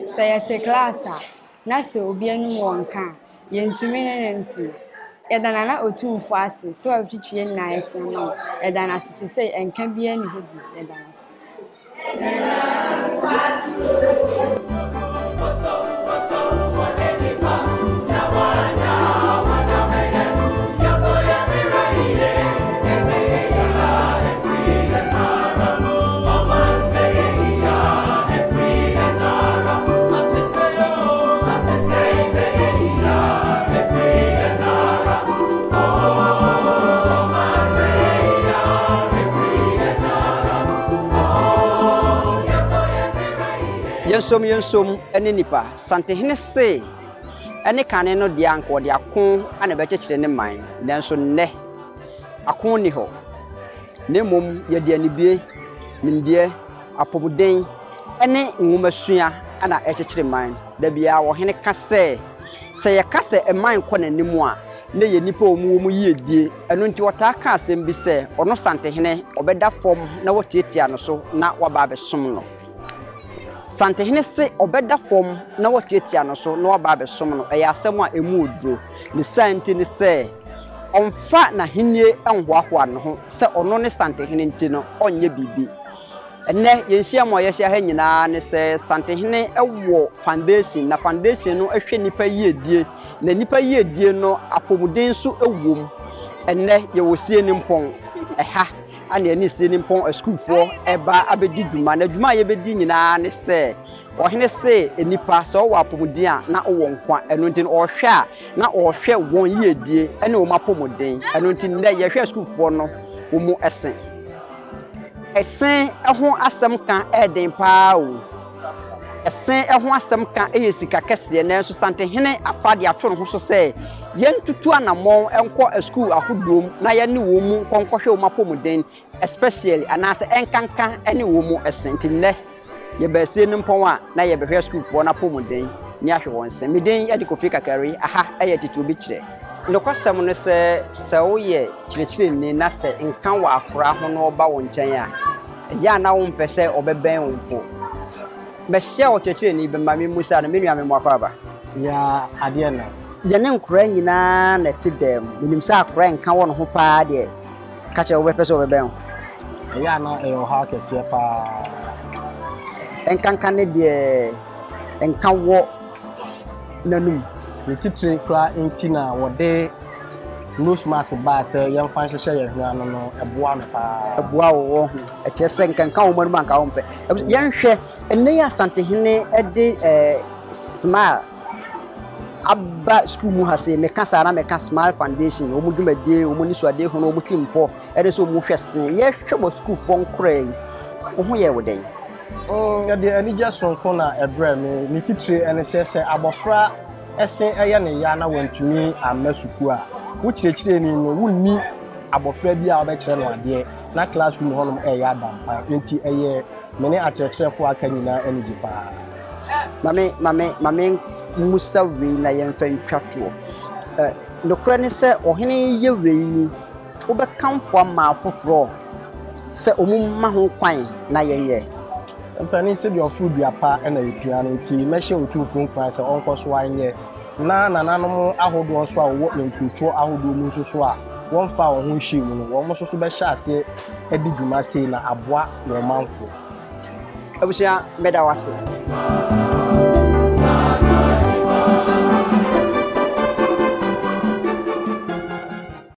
Sɛ yɛte class a, na sɛ obi anum wɔ nka a, yɛntumi ne no ntena. Yɛda Nana Otumfoɔ ase sɛ wabɛtwitwi yɛn nyinaa yɛn se ama yɛn. Yɛda no ase seesei nka biara nni hɔ bio. Yɛda no ase. Yɛnsom yɛnsom ne nipa. Santehene se ɛne kane no deɛ anka ɔde ako na ɛbɛkyekyere ne man, nanso nnɛ ako nni hɔ. Na mmom yɛde anibue, nimdeɛ, apɔmuden ne nwomasua na ɛkyekyere man. Da biara ɔhene ka sɛ, sɛ yɛka sɛ man kɔ n'anim a, na ɛyɛ nnipa a wɔwɔ mu yiedie. Ɛno nti ɔtaa ka asɛm bi sɛ, ɔno Santehene, ɔbɛda fam na wɔatiatia no so na waba abɛsom no. Santehene se ɔbɛda fam na wɔatiatia no so na waba abɛsom no, ɛyɛ asɛm a ɛmu duro. Ne saa nti ne sɛ, ɔmfa n'ahennie nhoahoa ne ho sɛ ɔno ne Santehene nti no, ɔnyɛ biribi. Ɛnnɛ, yɛn nhyiam a yɛahyia ha nyinaa ne sɛ Santehene wɔ foundation, na foundation no hwɛ nnipa yiedie, na nnipa yiedie no, apɔmuden nso wom. Ɛnnɛ, yɛwɔ Sienimpɔn, ɛha na yɛne Sienimpɔn asukuufoɔ reba abɛdi dwuma, na dwuma a yɛbɛdi nyinaa ne sɛ, ɔhene se nnipa, sɛ wowɔ apɔmuden a, na wowɔ nkwa, ɛno nti no, ɔhwɛ a, na ɔhwɛ wɔn yiedie ne wɔn apɔmuden, ɛno nti nnɛ yɛhwɛ asukuufoɔ no, wɔn se. Ɛse ho asɛm ka yɛ den paa o. Ɛse ho asɛm ka yɛ sika kɛseɛ nanso Santehene afa de ato ne ho so sɛ yɛntutu anammɔn nkɔ sukuu ahodoɔ mu na yɛne wɔn mu nkɔ nkɔhwɛ wɔn apɔmuden especially anaasɛ ɛnkanka ne wɔn mu ɛse. Nti nnɛ Yɛba asie no mpɔn a, na yɛbɛhwɛ asukuufoɔ no apɔmuden ne ahwɛ wɔn se. Me din de Kofi Kakari, aha yɛ Tete Obi Kyerɛ. Nokwasɛm ne sɛ, sɛ woyɛ kyerɛkyerɛni na sɛ nka wɔ akwadaa ho na ɔba wo nkyɛn a, ɛyɛ a na wompɛ sɛ ɔbɛbɛn wo mpo. Mahyia ɔkyerɛkyerɛni bi ma memmisa no, me nua Mmoa Akwaaba. Yaa adeɛ na. Yɛne nkwadaa nyinaa na ɛte dan mu. Menim sɛ akwadaa nka wɔ ne ho paa deɛ. Ka kyerɛ wobɛpɛ sɛ wɔbɛbɛn wo. Ɛyɛ a na ɛyɛ ɔhaw kɛseɛ paa. Nkanka ne deɛ nka wɔ n'anum. Ne titire koraa nti na wɔde nose mask baa sɛ yɛmfa nhyehyɛ yɛn hwene ano no, ɛboa me paa. Ɛboa wo wɔ ho. Ɛkyerɛ sɛ nka nka wɔ m'anum anka wompɛ. Yɛnhwɛ, ɛnnɛ yi Asantehene de smile aba sukuu mu ha sei, meka saa na meka Smile Foundation, wɔn dwumadie, wɔn anisoadehunu, wɔn tirimpɔ, ɛne sɛ wɔn hwɛ se. Yɛhwɛ wɔ sukuufoɔ nkoraa yi, wo ho yɛ wo dɛn? Mm, ɛde anigye soronko na ɛbrɛ me. Ne titire ɛne sɛ, sɛ abɔfra ɛse ɛyɛ ne ya na wantumi amma sukuu a, wo kyerɛkyerɛni no, wonni abɔfra bi a wobɛkyerɛ no adeɛ na classroom hɔnom ɛyɛ adampan. Enti ɛyɛ me ne akyerɛkyerɛfoɔ aka nyinaa anigye paa. Ma me, ma me, ma me mmusa wei na yɛmfa ntwa toɔ. Ɛ, nokorɛ ne sɛ ɔhene yi yɛ wei yi, wobɛkamfo ama afoforɔ sɛ wɔn mma ho kwan na yɛnyɛ? Mpanin sɛ deɛ ɔforo dua pa na ɛpia no nti, mɛhyɛ Otumfoɔ nkuran sɛ ɔnkɔ so ara nyɛ. Na nananom ahodoɔ nso a wɔwɔ nkurotoɔ ahodoɔ mu nso so a wɔmfaa wɔn ho nhyɛɛ mu no, wɔn nso so bɛhyɛ aseɛ adi dwuma sei na aboa wɔn manfoɔ. Abusua, meda wo ase.